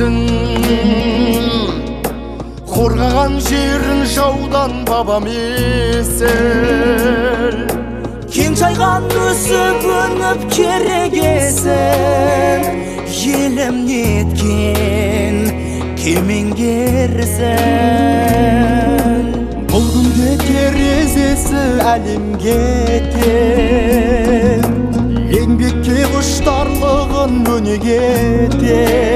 есін. Қорғаған жерін жаудан бабам есіл. Кең жайған өсіп өніп керегесін, елім неткен кемеңгерсің. Бұл күнде терезесі әлемге тең, еңбекке құштарлығын өнеге тең.